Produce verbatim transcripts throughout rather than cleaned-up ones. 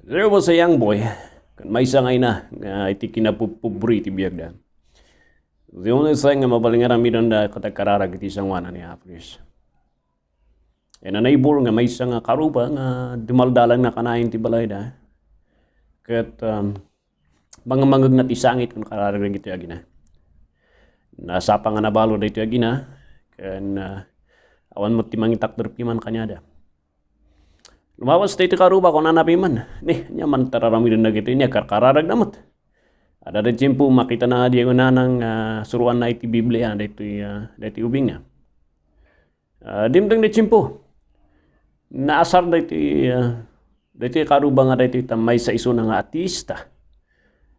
There was a young boy, ken maysa nga ina, nga iti kinapupubri ti biagda. The only thing nga mabalin nga aramidenda ket agkararag iti sangoanan ni Apo Dios. And a neighbor nga maysa nga karuba nga dumaldalagna kanayon ti balayda. Ket, um, mangmangegna ti sangit ken kararag dagitoy agina. Nasapa nga nabalo daytoy agina, ken, uh, awan met ti mangitakder piman kaniada. Lumawas daytoy karuba, kunana piman, "Ni, ania man ti aramiden dagitoy, ni, agkarkararagna met." Adda ti tiempo, makitana di nanang, ah, suroanna iti Biblia, daytoy, ah, daytoy ubingna. Ah, dimteng ti tiempo. Naasar daytoy, ah, daytoy karuba nga daytoy ta maysa isuna nga ateista.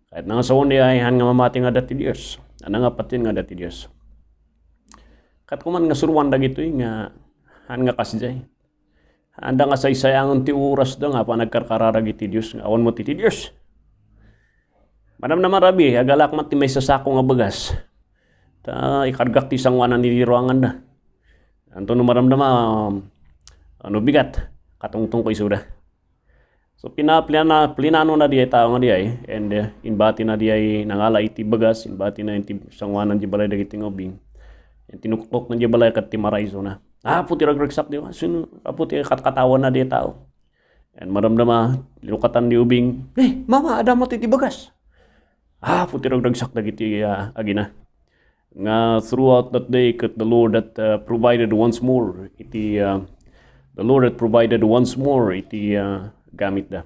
Ket nangasaon di ay han nga mamati nga adda ti Dios. Ania nga patien nga adda ti Dios. Ket kuman nga suroan dagitoy nga han nga kasdiay. Anda nga saysayangen ti orasda nga apan agkarkararag iti Dios nga awan met iti Dios. Madamdama, "Rabi, agalak met ti maysa sako nga bagas. Ta ikargak ti sangoanan iti ruanganna." Anto no madamdama, um, ano bigat, katungtong ko isuda. So, pina-, plina-, plinanona diay tao nga diay, and, uh, inbatina diay nangala iti bagas, inbatina iti sangoanan di balay dagiti nga ubing. And tinuklokna di balay ket ti maraysona. Apo ti ragragsak di, sino, apo ti katkatawanna di tao. And madamdama, linukatan di ubing, "Eh, mama, adda met iti bagas." Apo ti ragragsak dagiti, ah, agina. Nga throughout that day, ket the Lord that, uh, provided once more iti, uh, the Lord that provided once more iti, uh, gamitda.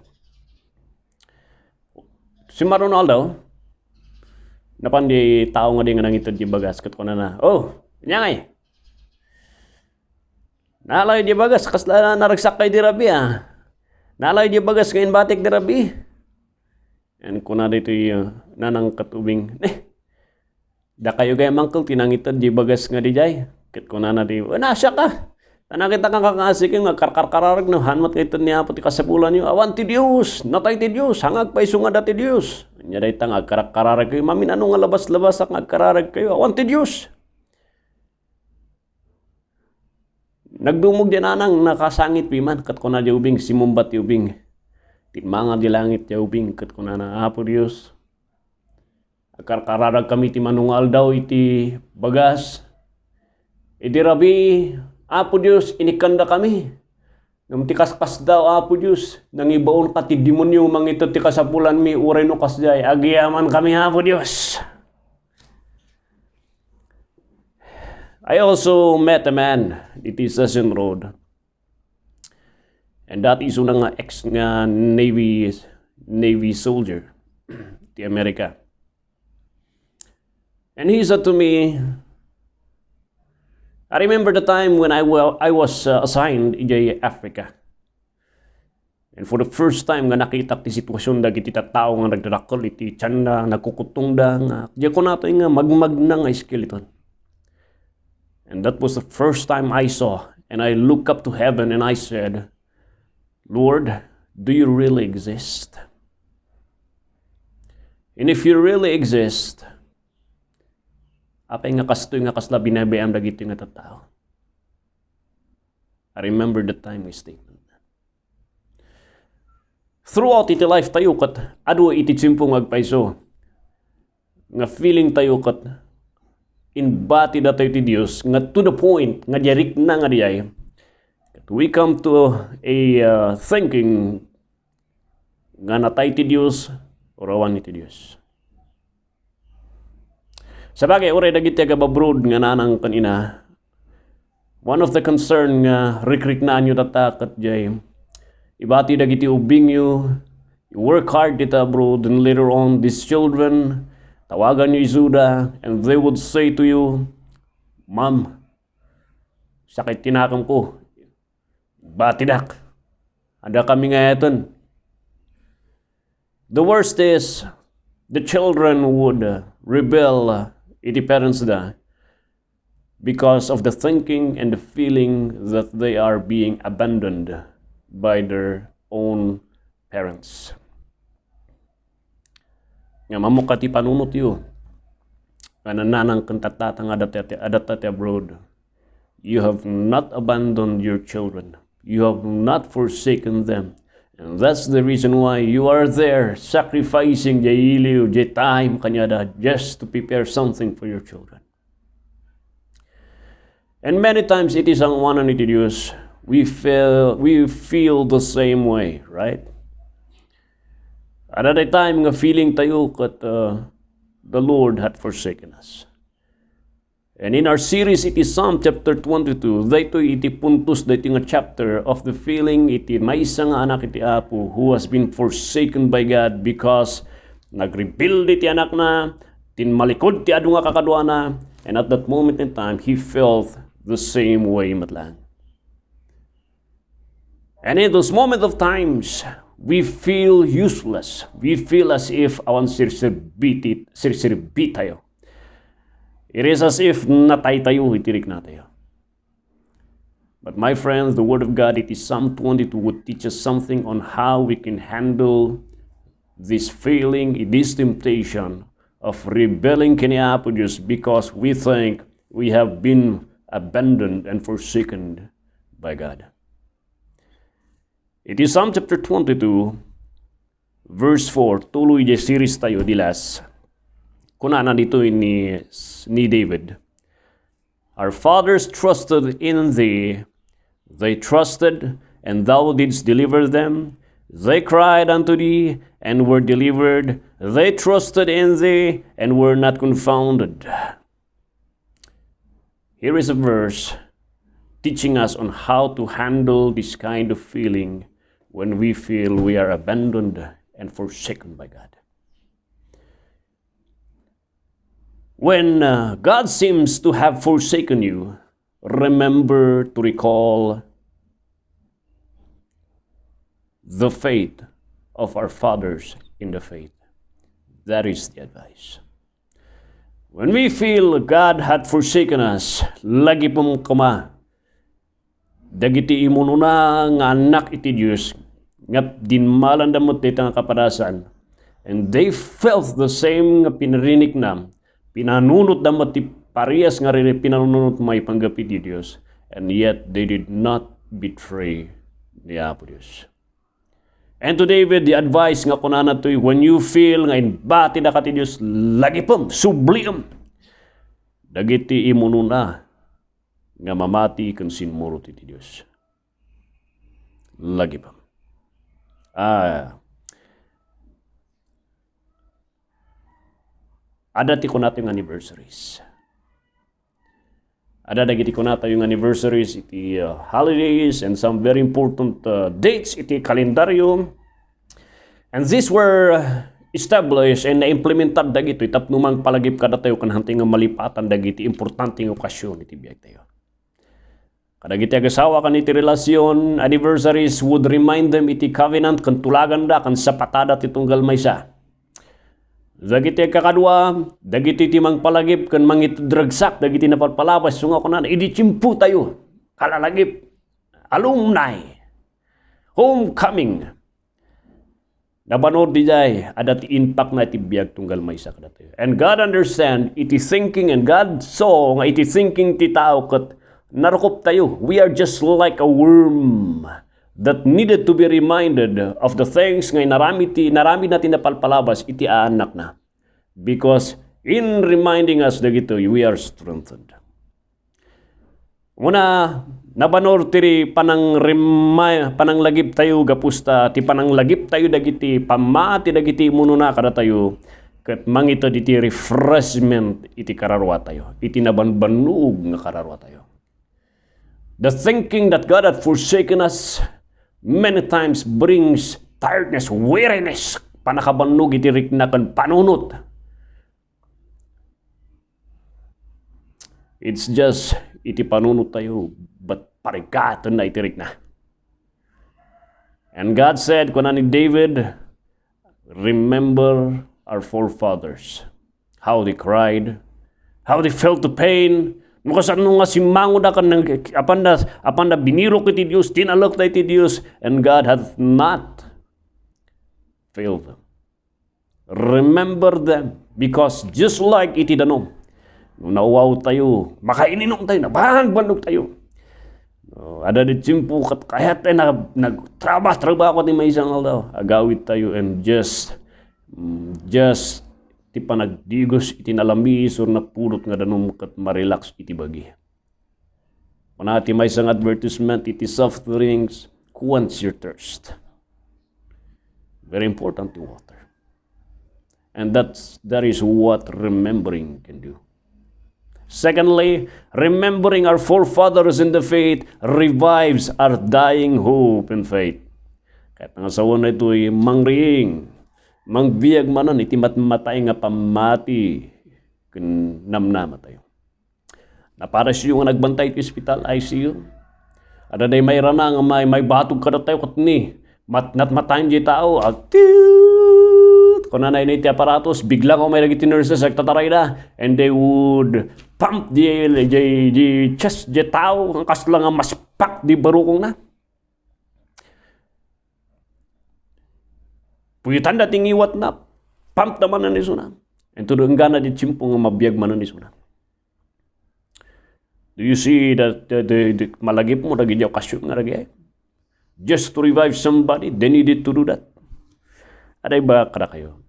Simmaruno aldaw, napan di tao nga di nga nangited di bagas, ket kunana, "Oh, ania ngay? Nalayo di bagas, kasla naragsak kay di Rabi, ah. Nalayo di bagas nga inbatik di Rabi." And kuna ditoy, uh, nanang ket ubing, "Eh, dakayo gayam, uncle, ti nangited di bagas nga dijay." Ket kunana di, "Wen, siaka. Ta nakitak nga kakasik nga karkarkararag no han met nga ited ni Apo ti kasapulanyo. Awan ti Dios, natay ti Dios, haan nga agpayso nga adda ti Dios. Ania dayta nga agkarkararag kayo, maminano nga labas-labasak nga agkararag kayo. Awan ti Dios." Nagdumog di nanang, nakasangit piman, ket kuna di ubing, simumbat ti ubing. Timmangad di langit di ubing, ket kunana, "Apo Dios, agkarkararag kami ti mano nga aldaw iti bagas. Idi Rabi, Apo Dios, inikkanda kami. Ngem ti kaskasdaaw, Apo Dios, nangibaon ka ti demonio mangited ti kasapulanmi, uray no kasdiay, agiyaman kami, Apo Dios." I also met a man iti Session Road. And that is una nga ex nga Navy, Navy soldier ti America. And he said to me, "I remember the time when I, wa- I was, uh, assigned in Africa. And for the first time nga nakitak ti sitwasyon dagiti tattao nga nagdadakkel iti tienda, nagkukutongda, nga, diay kunatayo nga magmagna nga skeleton." And that was the first time I saw. And I look up to heaven and I said, "Lord, do you really exist? And if you really exist, apay nga kastoy nga kasla binabayaam dagiti nga tattao?" I remember that time, my statement. Throughout iti life tayo, ket adu iti tiempo nga agpayso nga feeling tayo ket inbati datayo ti Dios, nga to the point nga diay rikna nga diay, ket we come to a, uh, thinking nga natay ti Dios or awan ti Dios. Sabagay, uray dagiti agababroad nga nanang ken ina, one of the concern nga rikriknaanyo tatta ket jay, ibati dagiti ubingyo, you work hard dita abroad, and later on, these children, tawaganyo isuda, and they would say to you, "Ma'am, sakit ti nakemko. Batidak. Adda kami nga eton." The worst is, the children would, uh, rebel, uh, iti parents da because of the thinking and the feeling that they are being abandoned by their own parents. Nga mamukka ti panunotyo nga nanang ken tattata nga adatta ti, adatta ti abroad. You have not abandoned your children. You have not forsaken them. And that's the reason why you are there sacrificing diay iliw, diay time kaniada just to prepare something for your children. And many times it is ang one and it is, we feel, we feel the same way, right? Adda diay time nga feeling tayo ket, uh, the Lord had forsaken us. And in our series iti Psalm chapter twenty-two, daytoy iti puntos daytoy nga chapter of the feeling iti maysa nga anak iti Apo who has been forsaken by God because nagrebelde ti anakna, tinmalikod ti adu nga kakaduana, and at that moment in time, he felt the same way met laeng. And in those moments of times, we feel useless. We feel as if awan sirserbi ti, sirserbi tayo. It is as if natay tayo iti rikna tayo. But my friends, the Word of God, it is Psalm twenty-two would teach us something on how we can handle this feeling, this temptation of rebelling ken Apo Dios because we think we have been abandoned and forsaken by God. Iti Psalm chapter twenty-two, verse four, tuloy diay series tayo, di last. Kunana ditoy ni, ni David, "Our fathers trusted in thee. They trusted, and thou didst deliver them. They cried unto thee, and were delivered. They trusted in thee, and were not confounded." Here is a verse teaching us on how to handle this kind of feeling when we feel we are abandoned and forsaken by God. When, uh, God seems to have forsaken you, remember to recall the faith of our fathers in the faith. That is the advice. When we feel God had forsaken us, lagipem koma dagiti imunona nga annak iti Dios, nga dinmalanda met dayta nga kapadasan. And they felt the same nga pinarinikna, pinanunotda met ti parehas nga riri-, pinanunot maipanggep iti Dios, and yet they did not betray ni Apo Dios. And to David, the advice nga kunana toy, when you feel nga inbatidaka ti Dios, lagipem, subliem dagiti imunona nga mamati ken simmurot iti Dios. Lagipem. Ah. Adda ti kunatayo nga anniversaries. Adda dagiti kunatayo nga anniversaries iti, uh, holidays and some very important, uh, dates iti kalendaryo. And these were, uh, established and naimplementar dagitoy tapno mangpalagip kadatayo ken hantay nga malipatan dagiti importante nga okasyon iti biagtayo. Kadagiti agasawa ken iti relasyon, anniversaries would remind them iti covenant ken tulaganda ken sapatada ti tunggal maysa. Dagiti agkakadua, dagiti ti mangpalagip ken mangited ragsak dagiti napalpalabas, isu nga kunana, idi tiempo tayo, kalalagip, alumni, homecoming. Nabanor diay, adda ti impact na iti biag tunggal maysa kadatayo. And God understand iti thinking, and God saw nga iti thinking ti tao ket narukop tayo. We are just like a worm that needed to be reminded of the things nga inarami ti, inarami na ti napalpalabas iti aanakna. Because in reminding us dagitoy, we are strengthened. Una, nabanor ti panangrema-, pananglagiptayo gapusta, ti pananglagiptayo dagiti pammati dagiti imunona kadatayo, ket mangited iti refreshment iti kararuatayo, iti nabanbannog nga kararuatayo. The thinking that God had forsaken us many times brings tiredness, weariness, pannakabannog iti rikna ken panunot. It's just iti panunot tayo, but parigatenna iti rikna. And God said, kuna ni David, "Remember our forefathers, how they cried, how they felt the pain." No kasano nga simmangoda ken nang-, apanda, apanda binirok iti Dios, tinalekda iti Dios, and God hath not failed them. Remember them, because just like iti danum, no nauwaw tayo, makaininum tayo, nabanbannog tayo. Oh, adda ti tiempo ket kayat tayo nag-, nagtraba-trabako ti maysa nga aldaw. Agawid tayo and just, mm, just ti panagdigos iti nalamiis or napudot nga danum ket marelax iti bagi. Kuna ti maysa nga advertisement, iti soft drinks quench your thirst. Very important ti water. And that's, that is what remembering can do. Secondly, remembering our forefathers in the faith revives our dying hope in faith. Kayat nga sawen daytoy, mangriing, mangbiag manen iti matmatay nga pammati ken namnama tayo. Naparisyo nga nagbantay iti ospital, I C U. Adda day mairana nga may, maibatog kadatayo ket ni, mat-, natmatayen diay tao. Agtit! Kunana iti aparatus, bigla nga umay dagiti nurses, agtatarayda, and they would pump the, the, the chest diay tao, kasla nga maspak diay barukongna. Puyatanda ti ngiwatna, pump-da manen isuna. Inton enggana ti tiempo nga mabiag manen isuna. Do you see that, the, the, the, malagipmo dagiti okasyon nga dagiti? Just to revive somebody, they needed to do that. Adda ibagak kadakayo.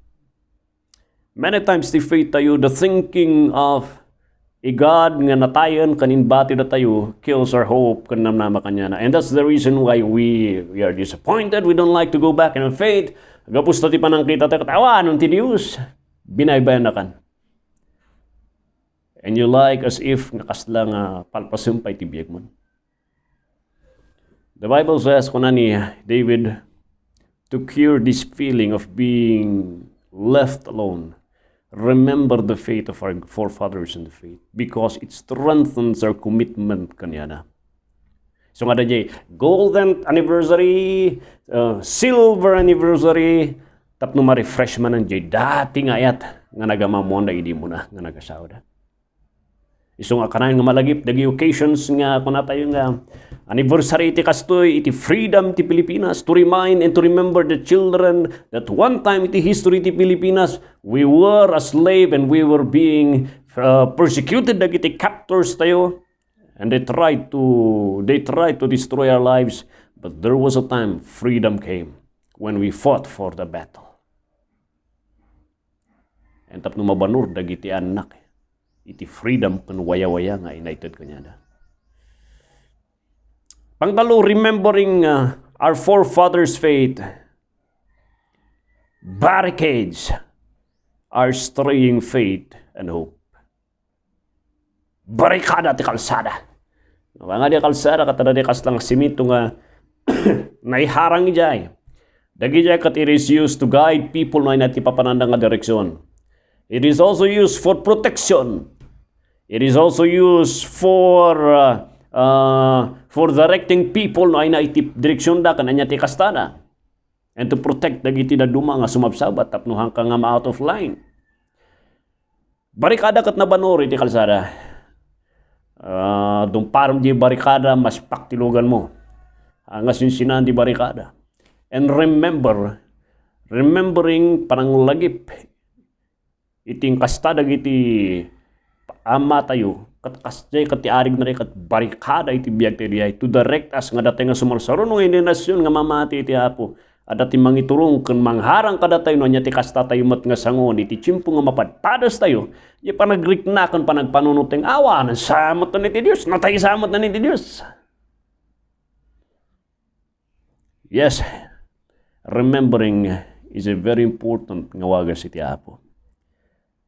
Many times, ti faith tayo, the thinking of a God nga natayen ken imbati datayo kills our hope ken namnama kaniana. And that's the reason why we, we are disappointed. We don't like to go back in faith. Gapu ta ti panangkita tayo, ket awanen ti Dios. Binaybayan na kan. And you like as if nga kasla nga palpasem pay ti biagmo. The Bible says, kuna ni David, to cure this feeling of being left alone, remember the faith of our forefathers in the faith, because it strengthens our commitment kaniana. So nga diay golden anniversary, uh, silver anniversary, tapno ma-refresh manen diay dati nga ayat nga nagamamuanda idi umuna nga nagasaoda. Isu nga kanayon nga malagip dagiti occasions nga kunatayo nga anniversary iti kastoy, iti freedom ti Pilipinas, to remind and to remember the children that one time iti history ti Pilipinas, we were a slave and we were being, uh, persecuted dagiti captors tayo, and they tried to, they tried to destroy our lives, but there was a time freedom came when we fought for the battle. And tapno mabanor dagiti annak iti freedom ken wayawaya nga inaited kaniada. Pangtallo, remembering, uh, our forefathers' faith barricades our straying faith and hope. Barikada ti kalsada. Nga di kalsada, ket adda di kasla nga simento nga naiharang idiay. Dagidiay ket it is used to guide people no ania ti papananda nga direksyon. It is also used for protection. It is also used for, uh, uh, for directing people no ania iti direksyonda ken ania ti kastada. And to protect dagiti dadduma nga sumabsabat tapno haanka nga ma-out of line. Barikada ket nabanor iti kalsada. Ah, dumparem diay barikada, maspak ti luganmo. Ah, nga sinsinaan ti barikada. And remember, remembering pananglagip iti inkasta dagiti amatayo, ket kasdiay ket ti arigna ket barikada iti biagtayo diay to direct us nga datay nga sumarsaruno nga indenasion nga mamati iti Apo. Adda ti mangiturong ken mangharang kadatayo no ania ti kastatayo met nga sango iti tiempo nga mapadpadastayo, diay panagrikna ken panagpanunoteng awanen sa met iti Dios, natay sa met iti Dios. Yes, remembering is a very important nga wagas iti Apo.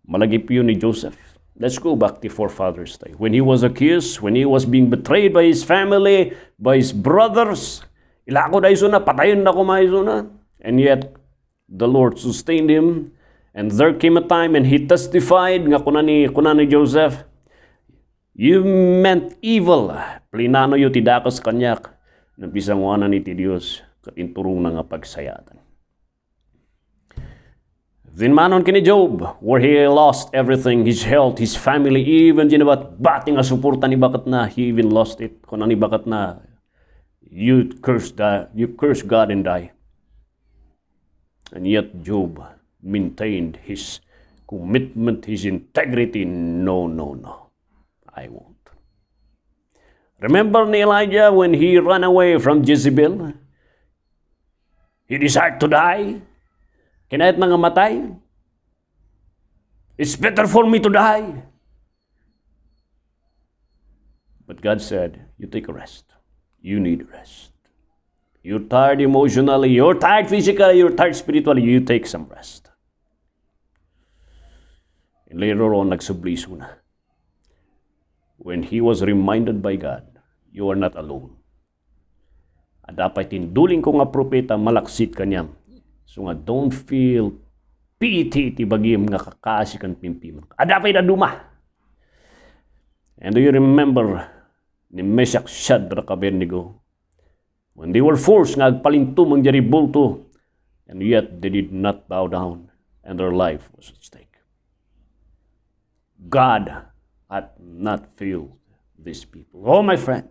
Malagipyo ni Joseph. Let's go back to forefathers tayo. When he was accused, when he was being betrayed by his family, by his brothers, ilako da isuna, patayen na kuma isuna. And yet, the Lord sustained him. And there came a time and he testified, nga kuna ni, kuna ni Joseph, "You meant evil." Plinano yo ti dakes kaniak. Nabisanguanan iti Dios, ket inturongna nga pagsayaatan. Dinmanon ken ni Job, where he lost everything, his health, his family, even diay nabatbati nga suporta ni baketna, he even lost it. Kuna ni baketna, "You curse, die, you curse God and die." And yet Job maintained his commitment, his integrity. "No, no, no. I won't." Remember ni Elijah when he ran away from Jezebel? He desired to die. Kinayatna nga matay. It's better for me to die. But God said, "You take a rest. You need rest. You're tired emotionally, you're tired physically, you're tired spiritually. You take some rest." And later on, nagsubli isuna. When he was reminded by God, "You are not alone. Adda pay tinduling ko nga propeta malaksid kaniam. So nga, don't feel pity iti bagim nga kakasi ken pimpimang. Adda pay dadduma." And do you remember ni Meshach, Shadrach, Abednego? When they were forced nga agpalintumeng diay bulto, and yet they did not bow down, and their life was at stake. God hath not failed these people. Oh, my friend,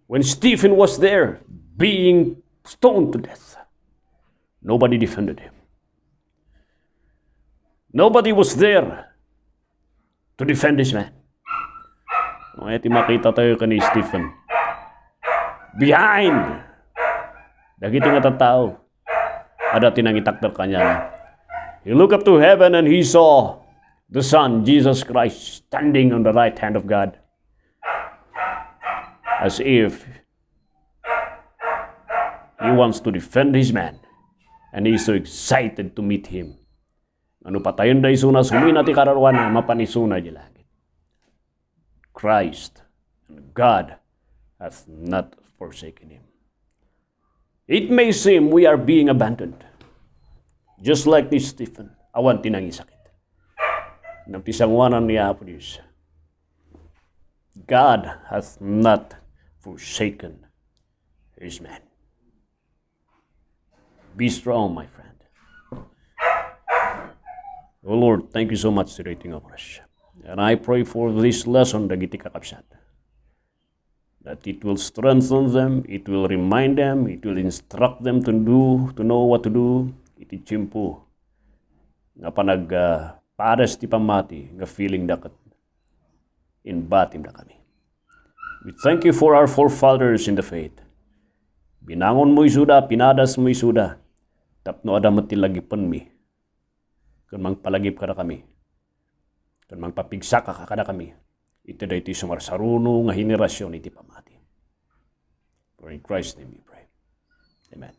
when Stephen was there being stoned to death, nobody defended him. Nobody was there to defend this man. Ania ti makita tayo ken ni Stephen? Behind dagiti nga tattao, adda ti nangitakder kaniana. He looked up to heaven and he saw the Son, Jesus Christ, standing on the right hand of God, as if he wants to defend his man, and he is so excited to meet him. Nga no patayenda isuna, sumina ti kararuana, mapan isuna idiay langit. Christ and God hath not forsaken him. It may seem we are being abandoned, just like ni Stephen, awan ti nangisakit. Ngem ti sangoanan ni Apo Dios, God hath not forsaken his man. Be strong, my friend. Oh Lord, thank you so much ti daytoy nga oras. And I pray for this lesson dagiti kakabsat, that it will strengthen them, it will remind them, it will instruct them to do, to know what to do iti tiempo nga panag, ah, pares ti pammati nga feeling da ket inbatim dakami. We thank you for our forefathers in the faith. Binangonmo isuda, pinadasmo isuda, tapno adda met ti lagipenmi ken mangpalagip kadakami, ken mangpapigsaka kadakami iti daytoy sumarsaruno nga henerasion iti pammati. For in Christ's name we pray. Amen.